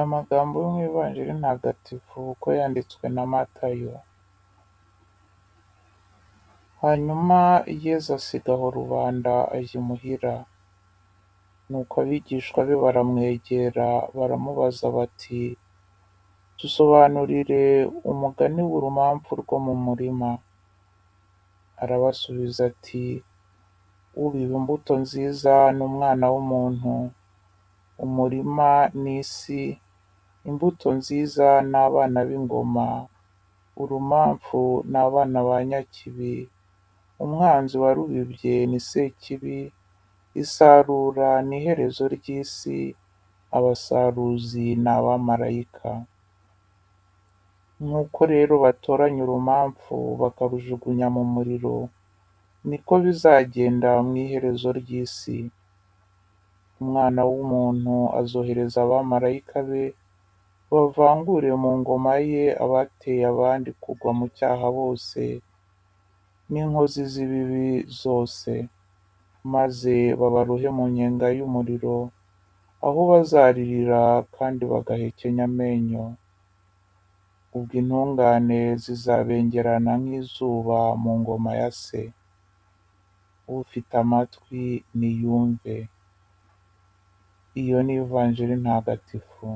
Amagambo yo mu Ivanjiri ntagatifu uko yanditswe na Matayo. Hanyuma Yezu asiga aho rubanda ajya imuhira. Nuko abigishwa be baramwegera baramubaza bati dusobanurire umugani w'urumamfu rwo mu murima. Arabasubiza ati ubiba imbuto nziza ni Umwana w'umuntu, umurima ni isi, imbuto nziza ni abana b'ingoma, urumamfu ni abana ba Nyakibi, umwanzi warubibye ni Sekibi, isarura ni iherezo ry'isi, abasaruzi ni abamarayika. Nk'uko rero batoranya urumamfu bakarujugunya mu muriro, niko bizagenda mu iherezo ry'isi. Umwana w'umuntu azohereza abamarayika be, bavangure mu ngoma ye abateye abandi kugwa mu cyaha bose, n'inkozi z'ibibi zose, maze babarohe mu nyenga y'umuriro, aho bazaririra kandi bagahekenya amenyo. Ubwo intungane zizabengerana nk'izuba mu ngoma ya Se. Ufite amatwi niyumve. Iyo ni Ivanjiri ntagatifu.